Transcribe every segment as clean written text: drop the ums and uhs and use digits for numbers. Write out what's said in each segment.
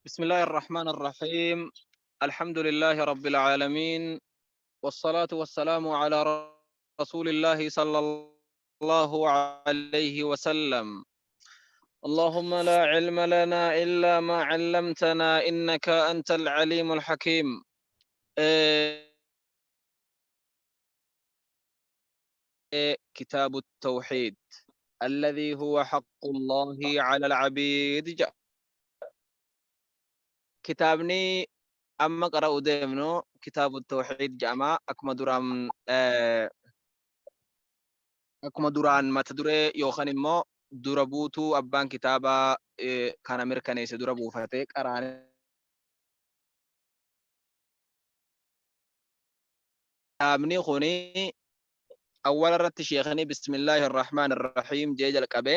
بسم الله الرحمن الرحيم الحمد لله رب العالمين والصلاة والسلام على رسول الله صلى الله عليه وسلم اللهم لا علم لنا إلا ما علمتنا إنك أنت العليم الحكيم. كتاب التوحيد الذي هو حق الله على العبيد. جاء kitaabni amma qara'u deemnu kitaabu tawxiid jedhama. Akkuma duraan mata duree yookaan immoo dura buutuu abbaan kitaabaa kana mirkaneesse dura buufatee qaraane. Kitaabni kuni awwala irratti sheekhni bismillaahi irrahmaan irrahiim jee jalqabe.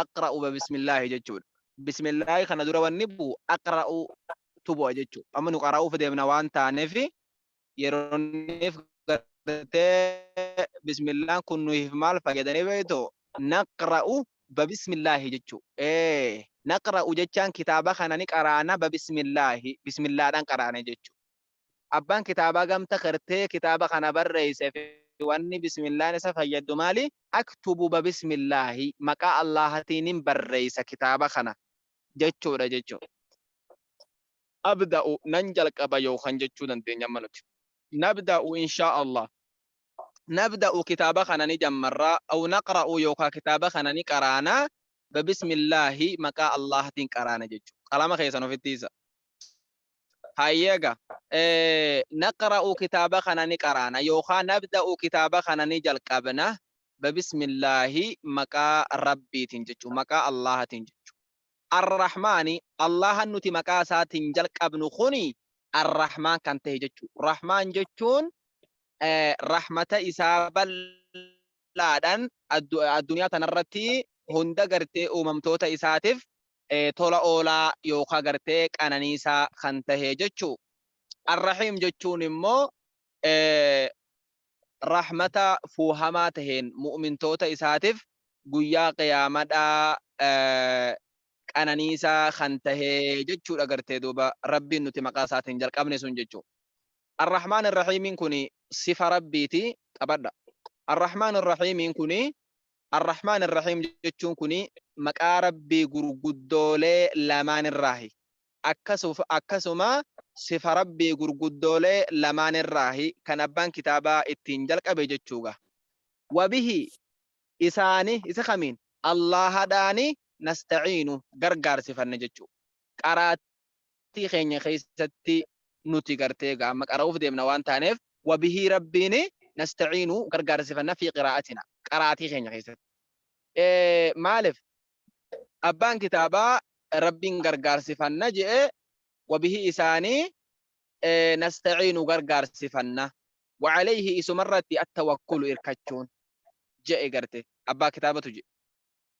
Aqra'u bismillaahi jechuudha. Bismillaahi kana dura wanni bu'u aqra'u tu bu'a jechuudha. Amma nu qara'uuf deemna waan taaneef yeroonniif gartee bismillaan kun nuyiif maal fayyadanii beektu naqra'u babismillaahi jechuudha. Ee naqra'u jechaan kitaaba kana ni qaraana babismillaahi bismillaadhaan qaraana jechuudha. Abbaan kitaabaa gamta gartee kitaaba kana barreesse fi wanni bismillaan isa fayyaddu maali? Aktubu babismillaahi maqaa Allahatiinin barreessa kitaaba kana jechuudha jechuudha. Abda'u nan jalqaba yookaan jechuu dandeenya amma nuti. Nabda'u inshaa Allah. Nabda'u kitaaba kana ni jammarra aw naqra'u yookaan kitaaba kana ni qaraana babismillaahi maqaa Allahatiin qaraana jechuudha. Qalama keessan ofitti isa. Hayyeega naqra'u kitaaba kana ni qaraana yookaan nabda'u kitaaba kana ni jalqabna babismillaahi maqaa Rabbiitiin jechuudha. Maqaa Allahatiin jechuudha. Arrahmaani Allahan nuti maqaa isaatiin jalqabnu kuni Arrahmaan kan ta'e jechuudha. Rahmaan jechuun rahmata isaa bal'aadhaan addunyaa tanarratti hunda gartee uumamtoota isaatiif tola oolaa yookaan gartee qananiisaa kan tahe jechuu. Arrahiim jechuun immoo rahmata fuuhamaa taheen mu'mintoota isaatiif guyyaa qiyaamadhaa qananiisaa kan tahe jechuudha gartee duuba Rabbiin nuti maqaa isaatiin jalqabne sun jechuu. Arrahmaan Arrahiimiin kun sifa Rabbiiti qabadha. Arrahmaan Arrahiimiin kun Arrahmaan Arrahiim jechuun kuni maqaa Rabbii gurguddoolee lamaan irraahi. Akkasuma sifa Rabbii gurguddoolee lamaan irraahi kan abbaan kitaabaa ittiin jalqabe jechuuga. Wabihi isaani isa kamiin Allaahadhaani nasta'iinu gargaarsifanne jechuu. Qaraatii keenya keessatti nuti gartee egaa amma qara'uuf deemna waan taaneef wabihii Rabbiin nasta'iinu gargaarsifanna fi qiraa'atina qaraatii keenya keessatti. Maaliif abbaan kitaabaa Rabbiin gargaarsifanna je'e wabihii isaanii nasta'iinu gargaarsifanna wacalayhi isumarratti attawakkulu irkachuun je'e garte abbaa kitaabatu je'e.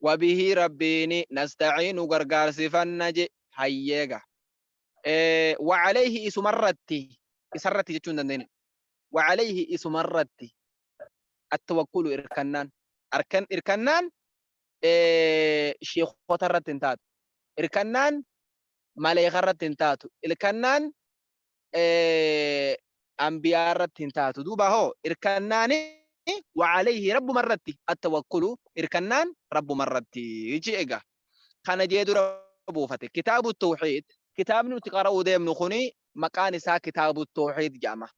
Wabihii Rabbiini nasta'iinu gargaarsifanna je hayyeega. Wacalayhi isumarratti isarratti jechuu hin dandeenye. Wacalayhi isumarratti attawakkulu irkannaan arkan irkannaan sheekota irratti hin taatu. Irkannaan maleeka irratti hin taatu. Irkannaan anbiyaa irratti hin taatu. Duuba hoo irkannaan wacalayhi rabbuma irratti attawakkulu irkannaan rabbuma irratti jechi egaa. Kana jee dura buufate. Kitaabu tawxiid kitaabni nuti qara'uu deemnu kuni maqaan isaa kitaabu tawxiid jedhama.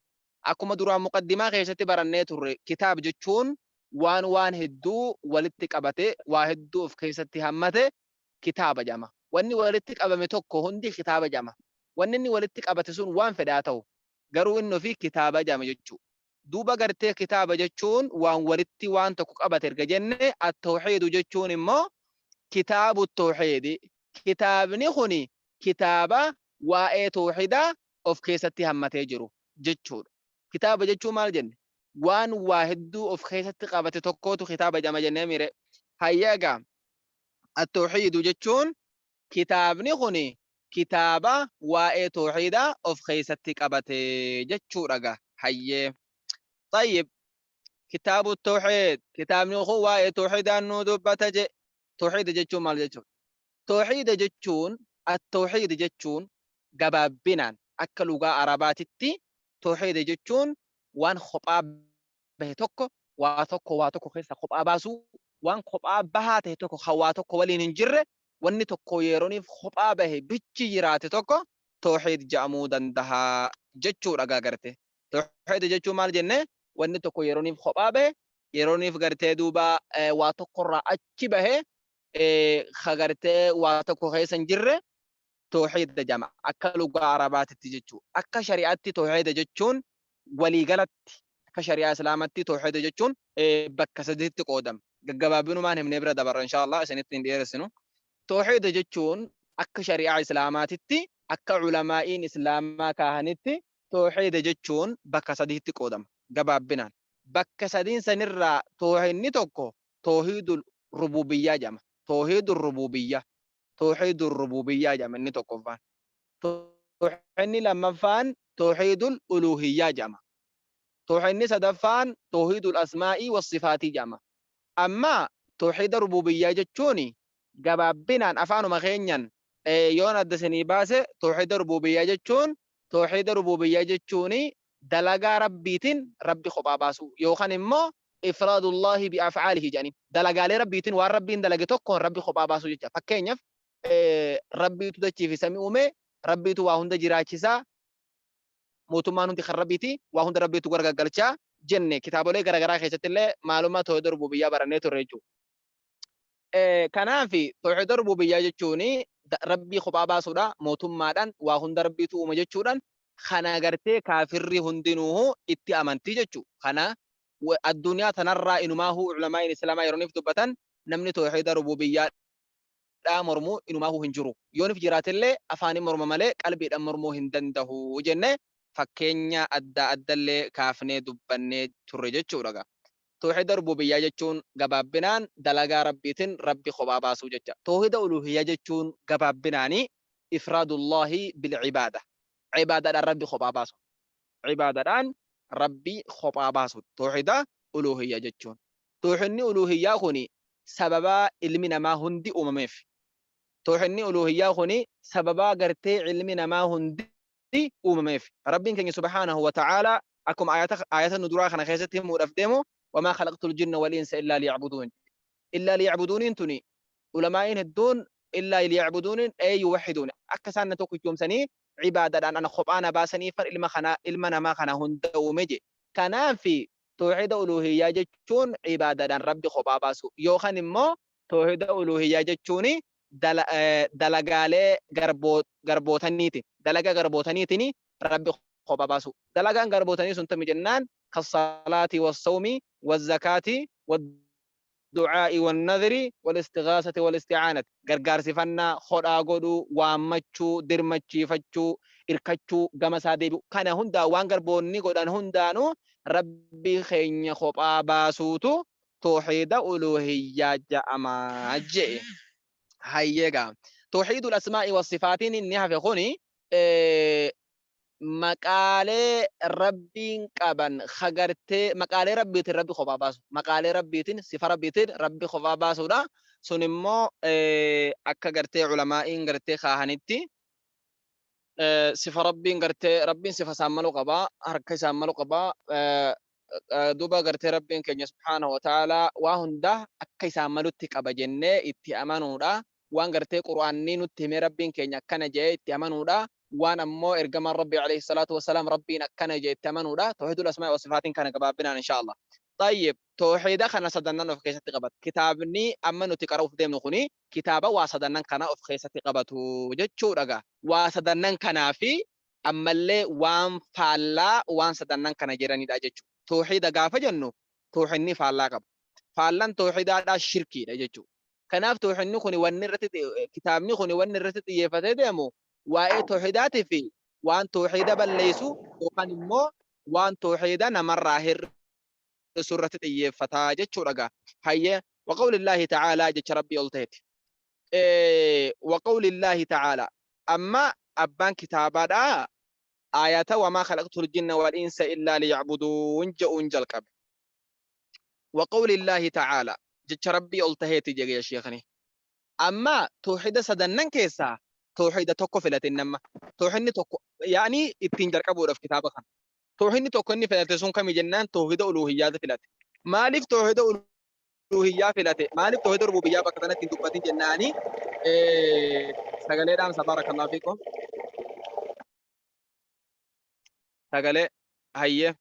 Akkuma duraan muqaddimaa keessatti barannee turre kitaab jechuun waan waan hedduu walitti qabate waa hedduu of keessatti hammate kitaaba jedhama. Wanni walitti qabame tokko hundi kitaaba jedhama. Wanni inni walitti qabate sun waan fedhe haa ta'u. Garuu inni ofii kitaaba jedhama jechuudha. Duuba gartee kitaaba jechuun waan walitti waan tokko qabate erga jenne at-tawhiidu jechuun immoo kitaabu tawhiidi. Kitaabni kuni kitaaba waa'ee tawhiidaa of keessatti hammatee jiru jechuudha. Kitaaba jechuun maal jenne? Waan waa hedduu of keessatti qabate tokkootu kitaaba jedhama jennee mire. Hayya egaa at-tawhiidu jechuun kitaabni kuni kitaaba waa'ee tawhiidaa of keessatti qabate jechuudha gaa. Hayyee. Tayyib. Kitaabu tawxiid, kitaabni kun waa'ee tawxiidaan nuu dubbata je. Tawxiida jechuun maal jechuudha? Tawxiida jechuun, at-tawxiid jechuun gabaabbinaan akka lugaa Arabaatitti tawxiida jechuun waan kophaa bahe tokko, waa tokko waa tokko keessa kophaa baasuu, waan kophaa bahaa ta'e tokko kan waa tokko waliin hin jirre, wanni tokko yerooniif kophaa bahe bichi jiraate tokko tawxiid ja'amuu dandaha jechuudha gaa garte. Tawxiida jechuun maal jenne? Wanni tokko yerooniif kophaa bahe, yerooniif gartee duuba waa tokkorraa achi bahe, ka gartee waa tokko keessa hin jirre tawxiida jedhama akka lugaa Arabaatitti jechuu. Akka shari'aatti tawxiida jechuun waliigalatti, akka shari'aa Islaamatti tawxiida jechuun bakka sadiitti qoodama. Gaggabaabinumaan himnee bira dabarra inshaa Allah, isinitti hin dheeressinu. Tawxiida jechuun akka shari'aa Islaamaatitti, akka ulamaa'iin Islaamaa kaahanitti, tawxiida jechuun bakka sadiitti qoodama gabaabbinaan. Bakka sadiin sanirraa tawxiidni tokko tawxiidul rububiyyaa jedhama. Tawxiidul rububiyyaa. Tawxiidul rububiyyaa jedhama inni tokkoffaan. Tawxiidni lammaffaan tawxiidul uluhiyyaa jedhama. Tawxiidni sadaffaan tawxiidul asmaa'ii wassifaatii jedhama. Amma tawxiida rububiyyaa jechuun gabaabbinaan afaanuma keenyan yoon adda isinii baase, tawxiida rububiyyaa jechuun dalagaa Rabbiitiin Rabbi kophaa baasuu yookaan immoo ifraadullaahi bi af'aalihi jedhaniin, dalagaalee Rabbiitiin, waan Rabbiin dalage tokkoon Rabbi kophaa baasuu jecha. Fakkeenyaaf, Rabbiitu dachii fi samii uume, Rabbiitu waa hunda jiraachisaa, mootummaan hundi kan Rabbiiti, waa hunda Rabbiitu gargaggalchaa jenne. Kitaabolee garaagaraa keessatti illee maalummaa tawxiida rububiyyaa barannee turre jechuudha. Kanaaf tawxiida rububiyyaa jechuun Rabbii kophaa baasuudha, mootummaadhaan waa hunda Rabbiitu uume jechuudhaan. Kana gartee kaafirri hundinuu itti amantii jechuudha. Kana addunyaa tanarraa inumaahuu ulamaa'in Islaamaa yeroo dubbatan, namni tawxiida rububiyyaa mormuu inumaahuu hin jiru. Yoonif jiraatillee afaaniin morma malee qalbiidhaan mormuu hin danda'u jenne, fakkeenya adda addallee kaafnee dubbannee turre jechuudha. Tawxiida rububiyyaa jechuun gabaabbinaan dalagaa Rabbiitiin Rabbi kophaa baasuu jecha. Tawxiida uluhiyyaa jechuun gabaabbinaanii ifraadullaahi bilcibaada. Cibaadaadhaan Rabbi kophaa baasu. Cibaadaadhaan Rabbi kophaa baasu. Tawxiida uluhiyyaa jechuun. Tawxiidni uluhiyyaa kuni sababaa ilmi namaa hundi uumameef. Tawxiidni uluhiyyaa kuni sababaa gartee ilmi namaa hundi uumameef. Rabbiin keenya subhaanahu wa ta'aalaa akkuma ayata nu duraa kana keessatti himuudhaaf deemu, "وما خلقت الجن والإنس إلا ليعبدون". إلا ليعبدون tuni ulamaa'iin hedduun إلا ليعبدون أي يوحدون, akka isaan na tokkichoomsanii cibaadaadhaan ana kophaa na baasaniifan ilma kana ilma namaa kana hunda uume je. Kanaaf tawxiida uluhiyyaa jechuun cibaadaadhaan Rabbi kophaa baasu yookaan immoo tawxiida uluhiyyaa jechuun dalagaalee garbootaniiti, dalagaa garbootaniitiin Rabbi kophaa baasu. Dalagaan garbootanii sun tami jennaan, كالصلاة والصوم والزكاة والدعاء والنذر والاستغاثة والاستعانة, gargaarsifannaa, hodhaa godhuu, waammachuu, dirmachiifachuu, irkachuu, gama isaa deebi'u, kana hundaa waan garboonni godhan hundaanuu Rabbi keenya kophaa baasuutu tawxiida uluhiyyaa ja'amaa je'e. Hayyeegaa, tawxiidul asmaa'i wasifaatiin inni hafe kuni maqaalee Rabbiin qaban hagartee maqaalee Rabbiitiin Rabbi kophaa baasu, maqaalee Rabbiitiin, sifa Rabbiitiin Rabbi kophaa baasuudha. Sun immoo akka gartee ulamaa'iin gartee kaahanitti, sifa Rabbiin gartee, Rabbiin sifa isaan malu qabaa, harka isaan malu qabaa. Duuba gartee Rabbiin keenya subhaanahu wa ta'aalaa waa hunda akka isaan malutti qaba jennee itti amanuudha. Waan gartee Qur'aanni nutti himee Rabbiin keenya akkana jedhee itti amanuudha, waan ammoo ergamaan Rabbii alayhi salaatu wassalaam Rabbiin akkana jedhe itti amanuudha. Tawhiidul asmaa'i wa sifaatiin kana gabaabbinaan insha Allah. Tayyib, tawhiida kana sadannan of keessatti qabata kitaabni amma nuti qara'uuf deemnu kuni. Kitaaba waa sadannan kana of keessatti qabatu jechuudha gaa. Waa sadannan kanaa fi ammallee waan faallaa waan sadannan kana jedhanidha jechuudha. Tawhiida gaafa jennu tawhiidni faallaa qaba. Faallaan tawhiidaadhaa shirkiidha jechuudha. Kanaaf tawhiidni kuni wanni irratti, kitaabni kuni wanni irratti xiyyeeffatee deemu waa'ee tawhiidaatii fi waan tawhiida balleessu yookaan immoo waan tawhiida namarraa hir'isu irratti xiyyeeffataa jechuudha gaa. Hayyee, وقول الله تعالى, jecha Rabbii ol ta'eeti. وقول الله تعالى, amma abbaan kitaabaadhaa ayata "وما خلقت الجن والإنس إلا ليعبدون" je'uun jalqabe. Wa qawli Illaahi ta'aalaa, jecha Rabbii ol taheeti jedhe sheekhni. Amma tawhiida sadannan keessaa tawhiida tokko filate inni amma. Tawhiidni tokko yaa'ni ittiin jalqabuudhaaf kitaaba kana. Tawhiidni tokko inni filate sun kami jennaan tawhiida uluuhiyyaati filate. Maaliif tawhiida uluuhiyyaa filate? Maaliif tawhiida rububiyyaa bakka kanatti hin dubbatin jennaani sagalee dhaamsa barakallahu fiikum. Sagalee hayyee.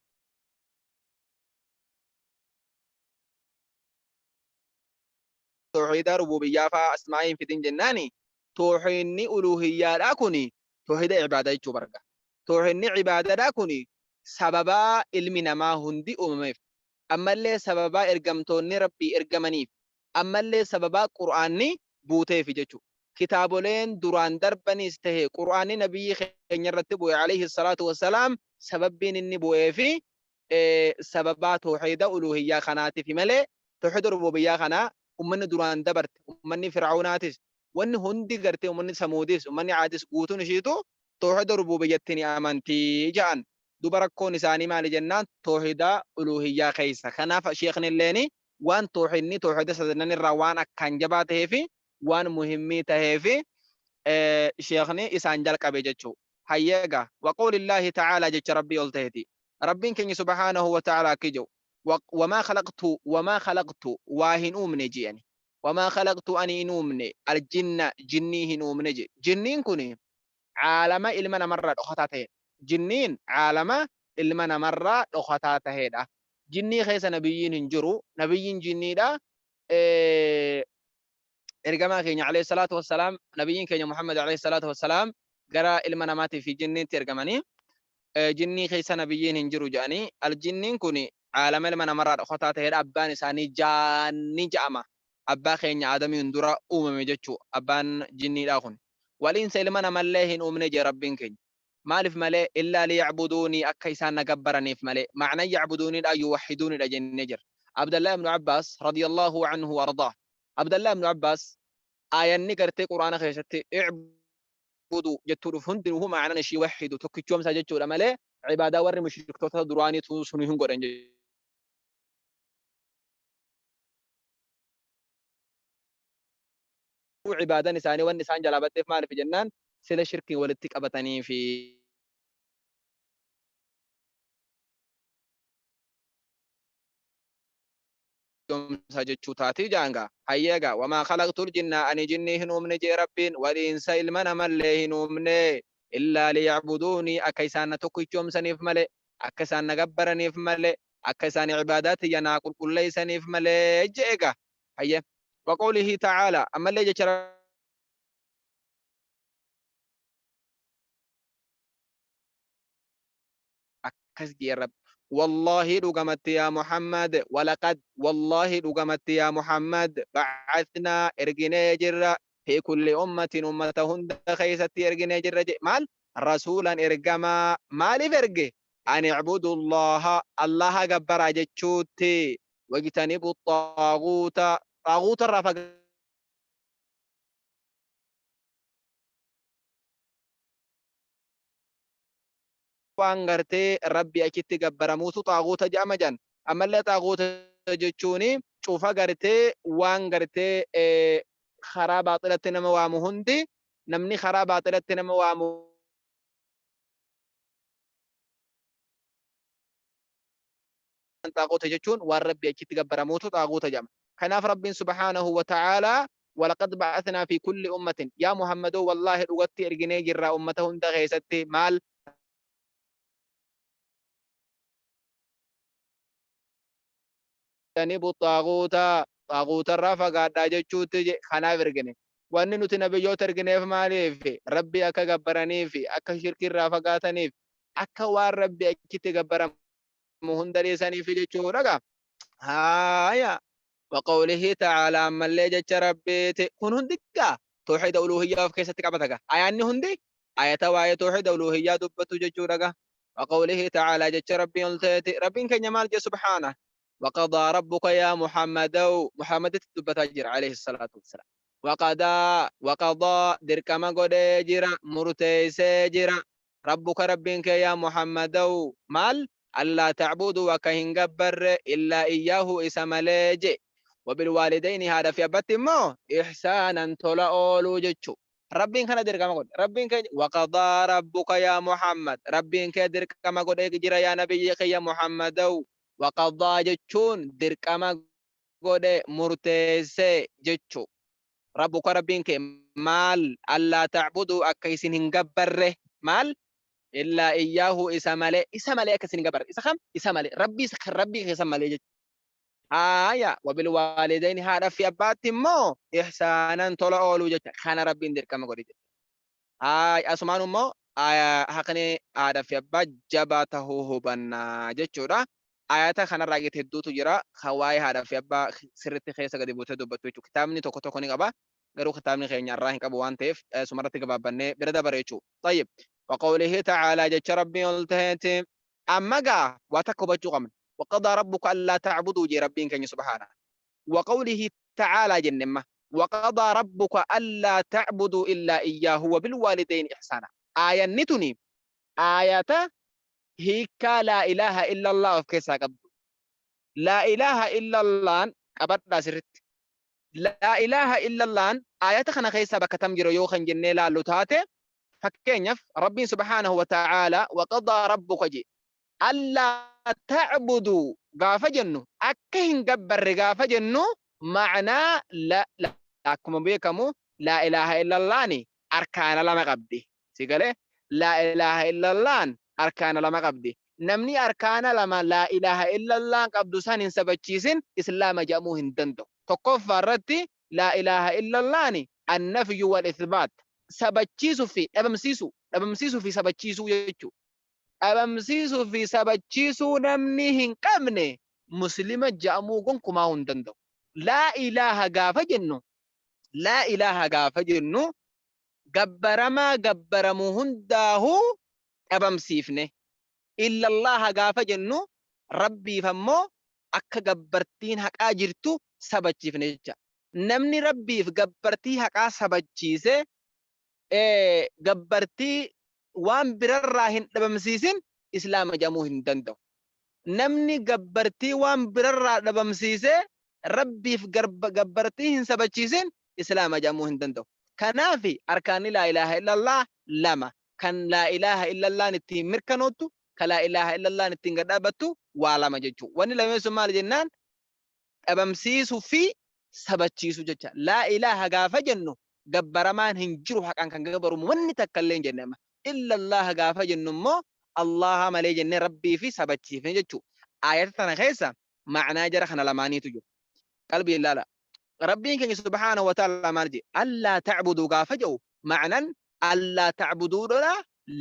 Tawhiida rububiyyaa fa'aa asmaa'ii hin fidin jennaani tawhiidni uluuhiyyaadhaa kuni tawhiida ibaadaa jechuu barga. Tawhiidni ibaadaadhaa kuni sababaa ilmi namaa hundi uumameef, ammallee sababaa ergamtoonni Rabbii ergamaniif, ammallee sababaa Qur'aanni buuteefi jechuudha. Kitaaboleen duraan darbaniis tahe Qur'aanni nabiyyii keenya irratti bu'e alayhi salaatu wassalaam sababbiin inni bu'eefi sababaa tawhiida uluuhiyyaa kanaatifi malee tawhiida rububiyyaa kana ummanni duraan dabarte, ummanni fir'aawnaatis, wanni hundi gartee ummanni samuudis, ummanni aadis guutuun ishiitu tawhiida rububiyyatti ni amanti ja'an. Duba rakkoon isaanii maali jennaan tawhiida uluuhiyyaa keessa. Kanaaf sheekhni illeeni waan tawhiidni tawhiida sadanan irraa waan akkaan jabaa taheefi waan muhimmii taheefi sheekhni isaan jalqabe jechuu. Hayyee egaa wa qawlillaahi ta'aalaa, jecha Rabbii ol taheti. Rabbiin keenya subhaanahu wa ta'aalaa akki jedhu: wamaa khalaqtu, wamaa khalaqtu, waa hin uumne je'ani. Wamaa khalaqtu, ani hin uumne, aljinna, jinnii hin uumne jedhe. Jinniin kun caalama ilma namarraa dhokataa ta'edha. Jinniin caalama ilma namarraa dhokataa ta'edha. Jinnii keessa nabiyyiin hin jiru. Nabiyyiin jinniidha. Ergamaa keenya alayhi salaatu wassalaam, nabiyyiin keenya Muhammad alayhi salaatu wassalaam gara ilma namaatii fi jinniitti ergamanii, jinnii keessa nabiyyiin hin jiru jedhanii. Aljinniin kun caalama ilma namarraa dhokataa ta'edha. Abbaan isaanii jaanni ja'ama. Abbaa keenya Aadamiin dura uumame jechuu abbaan jinniidhaa kun. Waliinsa ilma namallee hin uumne jee Rabbiin keenya. Maaliif malee? Illaa liya'buduunii, akka isaan na gabbaraniif malee. Ma'naan ya'buduuniidha yuwahhiduunidha jennee jirra. Abdallah ibnu Abbaas radiyallahu anhu wa ardaah. Abdallah ibnu Abbaas aayanni gartee Qur'aana keessatti i'budu jettuu dhufu hundinuu ma'naan ishii wahhidu, tokkichoomsaa jechuudha malee ibaadaa warri mushriktoota duraanii sun hin godhan jechuudha. Ibaadan isaanii wanni isaan jalaa baddeef maaliif jennaan sila shirkiin walitti qabatanii fi yoomsa jechuu taati jaanga. Hayyee egaa, wamaa khalaqtul jinna, ani jinnii hin uumne jee Rabbiin, waliinsa ilma namallee hin uumne, illaa liya'buduunii, akka isaan na tokkichoomsaniif malee, akka isaan na gabbaraniif malee, akka isaan ibaadaa tiyya naa qulqulleessaniif malee jee egaa. Hayyee, wa qawlihi ta'aalaa, ammallee jecha akkas jee Rabbi: wallaahi dhugamatti yaa Muhammad, walaqad, wallaahi dhugamatti yaa Muhammad, ba'athnaa, erginee jirra, fi kulli ummatin, ummata hunda keessatti erginee jirra je. Maal? Rasuulan, ergamaa. Maaliif erge? An i'budullaha, Allaha gabbaraa jechuutti, wajtanibu xaaguuta, xaaguuta irraa waan gartee Rabbi achitti gabbaramuutu xaaguuta jedhama jedhan. Ammallee xaaguuta jechuun cufa gartee waan gartee karaa baaxilatti nama waamu hundi, namni karaa baaxilatti nama waamu xaaguuta jechuun waan Rabbi achitti gabbaramuutu xaaguuta jedhama. Kanaaf Rabbiin subhaanahu wa ta'aalaa walaqad ba'athnaa fi kulli ummatin, yaa Muhammadoo wallaahi dhugatti erginee jirra ummata hunda keessatti. Maal? Tanibu xaaguuta, xaaguutarraa fagaadhaa jechuutti je. Kanaaf ergine. Wanni nuti nabiyyoota ergineef maaliif? Rabbi akka gabbaraniif, akka shirkiirraa fagaataniif, akka waan Rabbi achitti gabbaramu hunda dhiisaniif jechuudha gaa. Haaya, waqawlihi ta'aalaa, ammallee jecha Rabbiiti. Kun hundi gaa tawhiida uluuhiyyaa of keessatti qabata gaa. Ayaanni hundi ayata waa'ee tawhiida uluuhiyyaa dubbatu jechuudha gaa. Waqawlihi ta'aalaa, jecha Rabbiin ol ta'eeti. Rabbiin keenya maal jee subhaana? Waqadaa rabbuka yaa Muhammadaw, Muhammaditti dubbataa jira alayhi salaatu wassalaam. Waqadaa, waqadaa, dirqama godhee jira, murteessee jira, rabbuka, Rabbiin kee, yaa Muhammadaw maal? Allaa ta'buduu akka hin gabbarre illaa iyyaahu isa malee je. Wabilwaalidayni haadha fi abbatti immoo ihsaanan tola ooluu jechu. Rabbiin kana dirqama godhe. Rabbiin keenya waqadaa rabbuka yaa Muhammad. Rabbiin kee dirqama godhee jira yaa nabiyyi kiyya Muhammadaw. Waqadaa jechuun dirqama godhe murteesse jechu. Rabbuka Rabbiin kee maal allaa ta'buduu akka isin hin gabbarre maal illaa iyyaahu isa malee isa malee akka isin hin gabbarre isa kam isa malee Rabbii isa kan Rabbii keessan malee jechuudha. Haaya wabil waalidayni haadha fi abbaatti immoo ihsaanan tola ooluu jecha kana Rabbiin dirqama godhe jecha. Haaya asumaan immoo haqni haadha fi abbaa jabaa tahuu hubanna jechuudha. Ayata kanarraa gate hedduutu jira kan waa'ee haadha fi abbaa sirritti keessa gadi buutee dubbattu jechuudha. Kitaabni tokko tokko ni qaba. Garuu kitaabni keenya irraa hin qabu waan ta'eef sumarratti gabaabbannee bira dabare jechuudha. Tayyib. Waqawlihi ta'aalaa jecha Rabbiin ol ta'eeti. Amma gaa waa takka hubachuu qabna. Waqadaa rabbuka allaa ta'buduu jee Rabbiin keenya subhaana. Waqawlihi ta'aalaa jenne amma. Waqadaa rabbuka allaa ta'buduu illaa iyyaahu wabilwaalidayni ihsaana. Aayanni tuni aayata hiikkaa laa ilaaha illallah of keessaa qabdu. Laa ilaaha illallaan qabadhaa sirritti. Laa ilaaha illallaan aayata kana keessaa bakka tam jira yoo kan jennee laallu taate fakkeenyaaf Rabbiin subhaanahu wa ta'aalaa waqadaa rabbuka je allaa ta'buduu gaafa jennu akka hin gabbarre gaafa jennu ma'anaa la akkuma beekamu laa ilaaha illallaani arkaana lama qabdi. Si galee? Laa ilaaha illallaan arkaana lama qabdi. Namni arkaana lama laa ilaaha illallaan qabdu san hin sabachiisin islaama jedhamuu hin danda'u. Tokkoffaa irratti laa ilaaha illallaani annafyu wal ithbaat sabachiisuu fi dhabamsiisuu dhabamsiisuu fi sabachiisuu jechuudha. Dhabamsiisuu fi sabachiisuu namni hin qabne muslima jedhamuu gonkumaa hin danda'u. Laa ilaaha gaafa jennu laa ilaaha gaafa jennu gabbaramaa gabbaramu hundaahuu dhabamsiifne. Illallaaha gaafa jennu Rabbiif ammoo akka gabbartiin haqaa jirtu sabachiifne jecha. Namni Rabbiif gabbartii haqaa sabachiise gabbartii waan birarraa hin dhabamsiisin Islaama jedhamuu hin danda'u. Namni gabbartii waan birarraa dhabamsiisee Rabbiif gabbartii hin sabachiisin Islaama jedhamuu hin danda'u. Kanaaf arkaanni laa ilaaha illallah lama. Kan laa ilaaha illallaan ittiin mirkanoottu, kan laa ilaaha illallaan ittiin gad dhaabbattu waa lama jechuudha. Wanni lameen sun maali jennaan dhabamsiisuu fi sabachiisuu jecha. Laa ilaaha gaafa jennu gabbaramaan hin jiru haqaan kan gabbaramu wanni takka illee hin jenne amma. Illallaha gaafa jennu immoo Allaha malee jennee Rabbii fi sabachiifne jechuudha. Aayata tana keessa ma'anaa jara kana lamaaniitu jiru. Qalbii ilaala. Rabbiin keenya subhaanahu wa ta'ala maal jedhe? Allaa ta'buduu gaafa jedhu ma'anan allaa ta'buduudha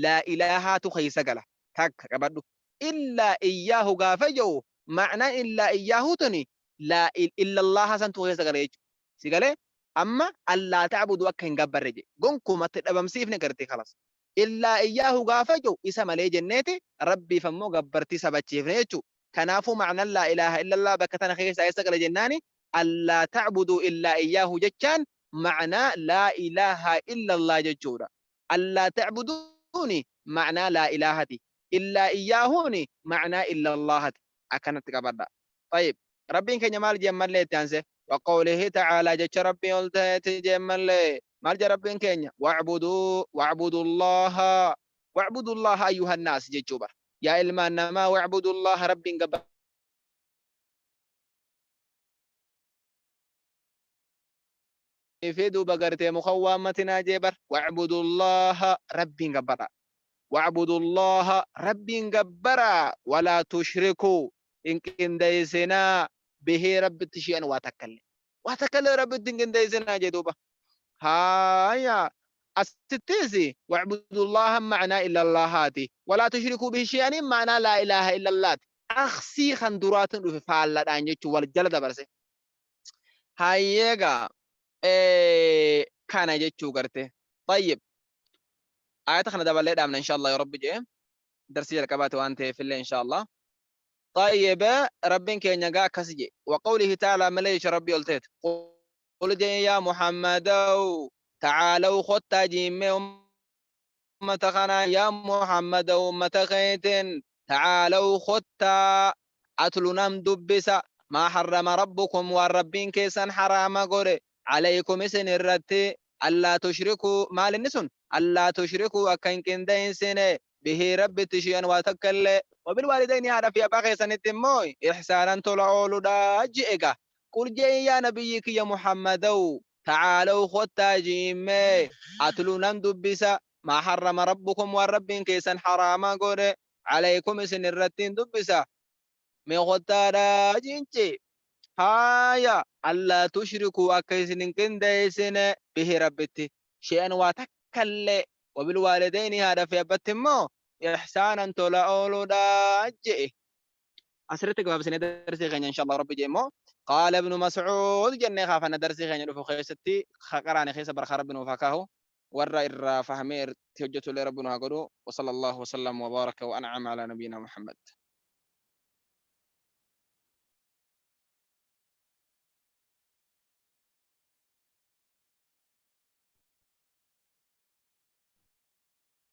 laa ilaahaatu keessa gala. Takka qabadhu. Illaa iyyaahu gaafa jedhu ma'anaan illaa iyyaahu tuni laa illallaha santu keessa gala jechuudha. Si galee? Amma allaa ta'buduu akka hin gabbarre jedhe. Gonkumatti dhabamsiifne gartee kalas. Illaa iyyaahu gaafa jedhu isa malee jenneeti Rabbiif ammoo gabbartii sabachiifne jechuudha. Kanaafuu ma'anan laa ilaaha illallah bakka tana keessa eessa gala jennaani allaa ta'buduu illaa iyyaahu jechaan ma'anaa laa ilaaha illallah jechuudha. Allaa ta'buduuni ma'anaa laa ilaahati. Illaa iyyaahuuni ma'anaa illallahati. Akkanatti qabadha. Tayyib. Rabbiin keenya maal jee ammallee itti aansee? Waqawlihi ta'aalaa jecha Rabbiin ol ta'eeti jee ammallee. Maal jee Rabbiin keenya? Wa'buduu wa'budullaha wa'budullaha ayyuhan naas jechuu bara. Yaa ilmaan namaa wa'budullaha Rabbiin gabba fi duuba gartee muka waammatinaa jee bar wa'budullaha Rabbiin gabbara. Wa'budullaha Rabbiin gabbara walaa tushrikuu hin qindeessinaa bihii Rabbitti shi'an waa takkallee. Waa takkallee Rabbitti hin qindeessinaa jee duuba. Haaya asittis wa'budullaha ma'anaa illallahaati. Walaa tushrikuu bihi shi'aniin ma'anaa laa ilaaha illallaati. Aksii kan duraatiin dhufe faalladhaan jechuun wal jala dabarse. Hayyeegaa kana jechuu garte. Tayyib. Ayata kana daballee dhaabna inshallah yoo Rabbi jedhe. Darsii jalqabaati waan ta'eef illee inshallah. Tayyib Rabbiin keenya gaa akkas jedhe. Wa qawlihi ta'ala malee jecha Rabbii ol ta'eet. Qul jee yaa Muhammadaw ta'aalaw kottaa jiimmee ummata kanaa yaa Muhammadaw ummata keetiin Tacaalaw kottaa, atlu nan dubbisa, maa harrama rabbukum waan Rabbiin keessan haraama godhe, alaykum isin irratti, allaa tushrikuu, maal inni sun? Allaa tushrikuu akka hin qindeessine, bihii Rabbitti shi'an waa takka illee, wabilwaalidayni haadha fi abbaa keessanitti immoo ihsaanan tola ooludha je'e gaa. Qul je'in yaa nabiyyii kiyya Muhammadaw, tacaalaw kottaa ji'iin mee, atlu nan dubbisa, maa harrama rabbukum waan Rabbiin keessan haraama godhe, alaykum isin irrattiin dubbisa, mee kottaadha ji'in je'e. Haaya, allaa tushrikuu akka isin hin qindeessine, bihi Rabbitti, shi'an waa takka illee, wabilwaalidayni haadha fi abbatti immoo ihsaanan tola ooluudha je'e. Asirratti gabaabsinee darsii keenya inshallah Rabbi je'e immoo qaala ibnu Mas'uud jennee kaafanna darsii keenya dhufu keessatti qaraane keessa barakaa Rabbi nuuf haa kaahu, warra irraa fahmee irratti hojjetu illee Rabbi nu haa godhu. Wa sallallahu wa sallam wa baraka wa an'ama ala nabiyyina Muhammad.